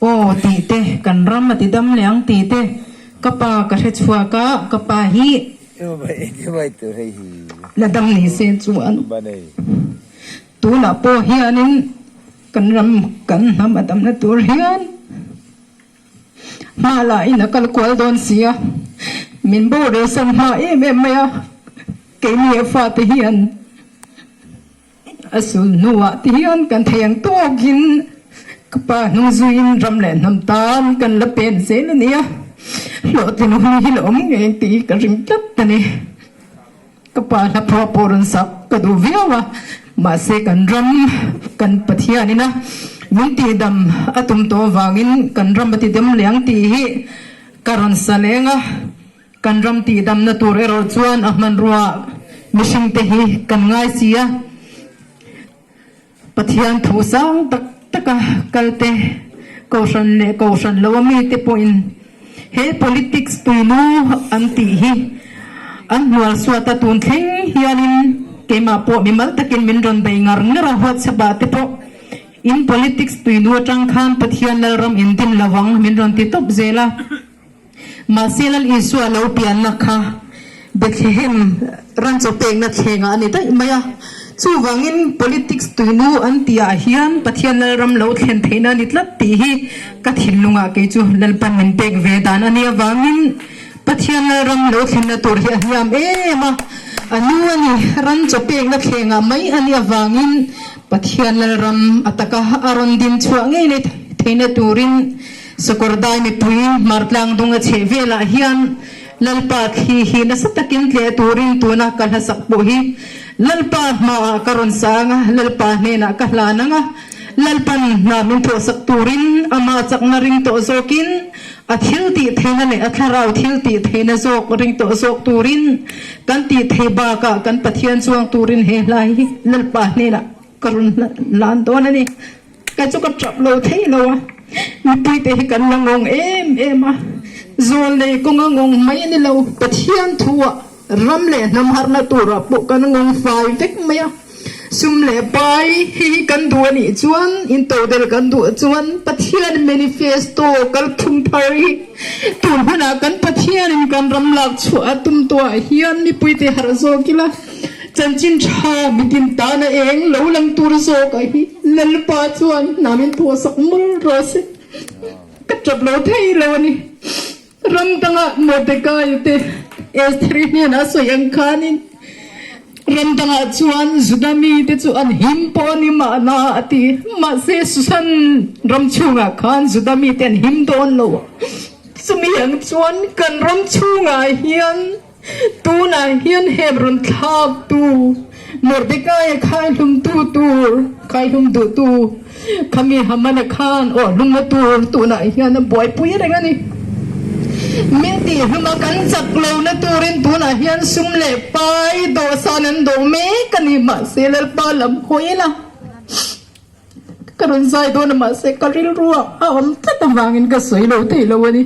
Aw tih te, kan ram a ti dam leh ang tih te ka pa ka hre chhuak a, ka pa hi la dam ni se chuan tunah pawh hianin kan ram kan hnam a damna tur hian hma lahin a kal kual dawn si a, min boral san hma em em mai a, keini a fate hian. A sul hnuah ti hian kan thei ang tawkin ka pa hnung zuiin ram leh hnam tan kan la pen zel a nia, hlawhtlin hun hi la awm ngei tih ka ring tlat a ni. Ka pa hla phuah pawh rawn sak ka duh viau a, mahse kan ram kan Pathianina min tihdam a tum tawh avangin kan ram a tidam leh ang tih hi ka rawn sa leng a. Kan ram tihdamna tur erawh chuan a hmanrua mihringte hi kan ngai si a, Pathian thu sang tak taka kalte, Kohhran leh Kohhran lo a mite pawhin he politics tuinu an tih hi an hnual suat a, tun thleng hianin keimah pawh mimal takin min rawn bei ngar ngar a, WhatsApp ah te pawh in politics tuinu atang khan Pathian Lalram in din lo ang min rawn ti tawp zel a. Mahse Lal Isua lo pianna kha Bethlehem ran chaw pekna thlengah a ni daih mai a. Chuvangin politics tuinu an tihah hian Pathian Lalram lo thlen theihna a ni tlat tih hi ka thinlungah kei chu Lalpan min pek ve dan a nih avangin Pathian Lalram lo thlenna tur hi a hniam em a. A nu a ni, ran chaw pekna thlengah mai a nih avangin Pathian Lalram a taka a rawn din chhuah ngei theihna turin Sakawrdai mipui Hmartlang dunga chheh velah hian Lalpa thli hi nasa takin tleh turin tuna ka hlasak pawh hi Lalpa hmaah ka rawn sang a, Lalpa hnenah ka hlan ang a, Lalpan hna min thawhsak turin amah chakna ring tawh zawkin a thil tih theihna leh a thlarau thil tih theihna zawk ring tawh zawk turin kan tih thei bakah kan Pathian chuang turin he hla hi Lalpa hnenah ka rawn hlan dawn a ni. Ka chu ka tap lo thei lo a, mipui te hi kan la ngawng em em a, zawl nei kawnga ngawng mai a ni lo, Pathian thu ah ram leh hnam harhna turah pawh kan ngawng fai vek mai a, sum leh pai hi hi kan duh a nih chuan intodel kan duh chuan Pathian manifesto kalphung thar hi tun hunah kan Pathianin kan ram lak chhuah a tum tawhah hian mipui te harh zawk ila. Chanchin tha mitin tana eng lo lang tur zawk a hi Lalpa chuan hna min thawhsak mawlh rawh se. Ka tap lo thei lo a ni. Ram danga Mordecai te Estheri hnenah a sawi ang khanin ram dangah chuan Juda mite chu an him pawh a ni mahna a ti. Mahse Susan ram chhungah khan Juda mite an him dawn lo a. Chumi ang chuan kan ram chhungah hian Tunah hian Hebron thlaktu Mordekaia khaihlumtu tur, khaihlum duhtu khami Hamana khan aw hlumna tur tunah hian a buaipui reng a ni. Min tihhlum a kan chak lohna turin tunah hian sum leh pai dawhsan an dawh mek a ni. Mahse Lalpa lam hawi la. Ka rawn zai dawn a mahse ka rilru a a awm tlat avangin ka sawi lo thei lo a ni.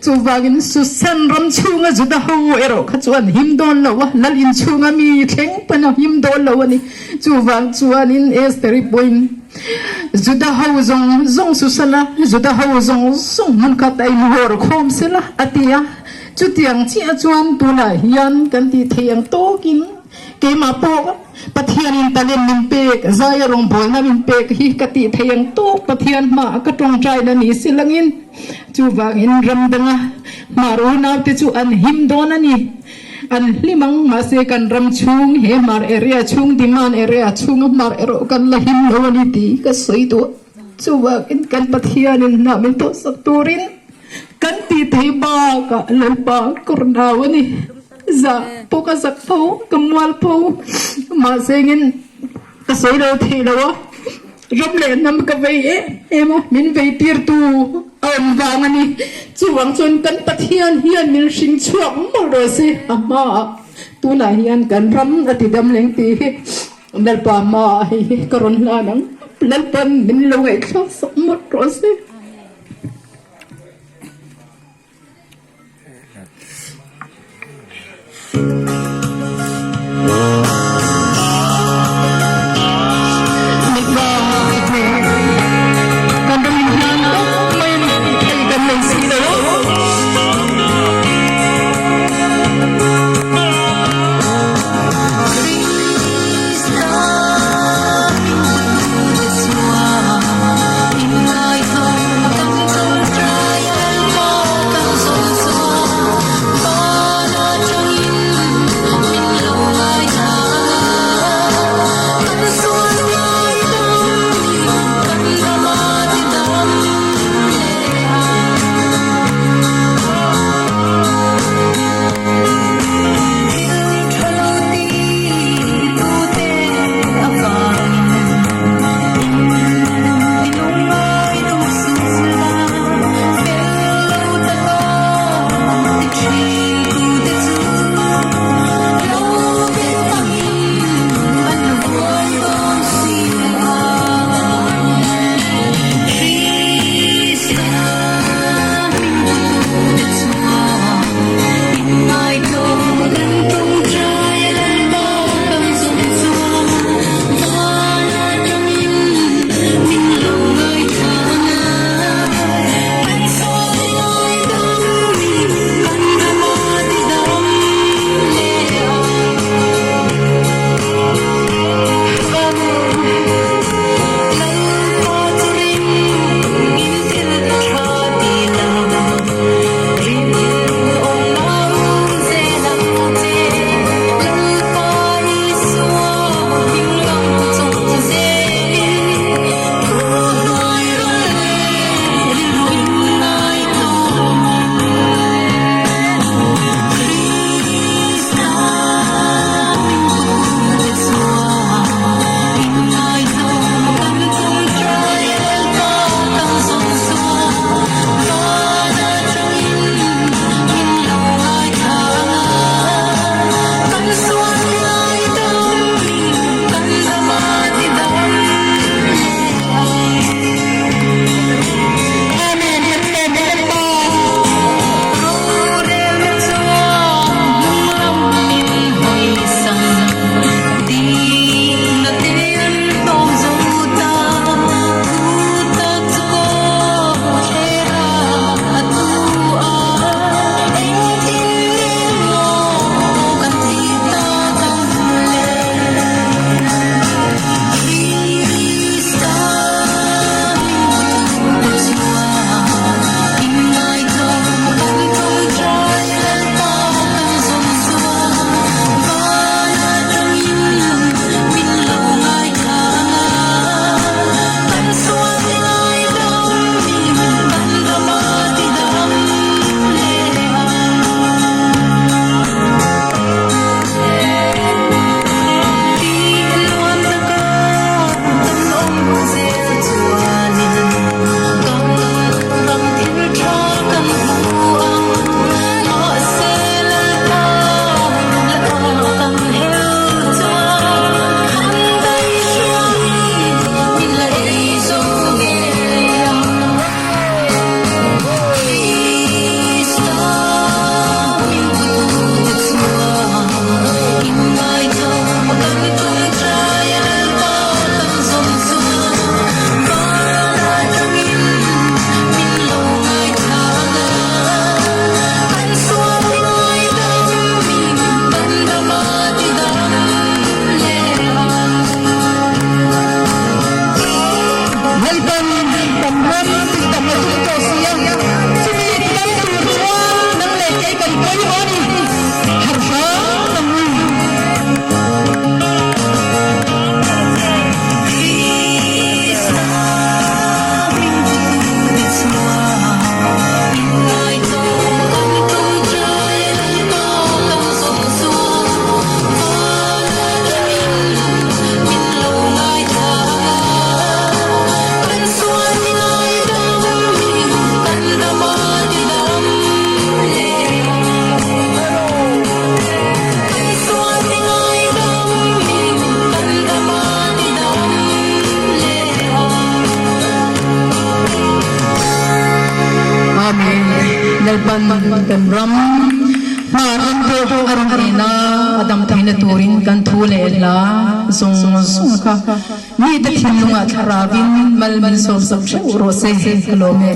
Chuvangin Susan ram chhunga Juda ho erawh kha chu an him dawn lo a, lal inchhunga mi thleng pawn a him dawn lo a ni. Chuvang chuanin Esther-i pawhin Juda ho zawng zawng Susan-a Juda ho zawng zawng hmun khat a inhawr khawm sela a ti a. Chutiang chiah chuan tunah hian kan tih theih ang tawkin keimah pawh Pathianin talent min pek, zaia rawngbawlna min pek hi ka tih thei ang tawk Pathian hmaah ka tawngtaina ni si langin chuvangin ram danga hmar unaute chu an him dawn a ni. An hlim ang, mahse kan ram chhung he hmar area chhung demand area chhunga hmar erawh kan la him lo a ni tih ka sawi duh. Chuvangin kan Pathianin hna min tawhsak turin kan tih thei bakah Lalpa kawrnau a ni. Zah pawh ka zak tho, ka mual pho. Mahse engin ka sawi lo thei lo a, ram leh hnam ka vei em em a, min vei tirtu a awm vang a ni. Chuvang chuan kan Pathian hian min hring chhuak mawlh rawh se a hmaah. Tunah hian kan ram a ti dam leng tih hi Lalpa hmaah hei hi ka rawn hlan ang. Lalpan min lo ngaihthlak sak mawlh rawh se. Amen. Lalpan kan ram hma ram pawh a rawn en a, a dam theihna turin kan thu leh hla zawng zawng kha mite thinlungah thlaravin mal min sawmsak theuh rawh se. Ka lawm e.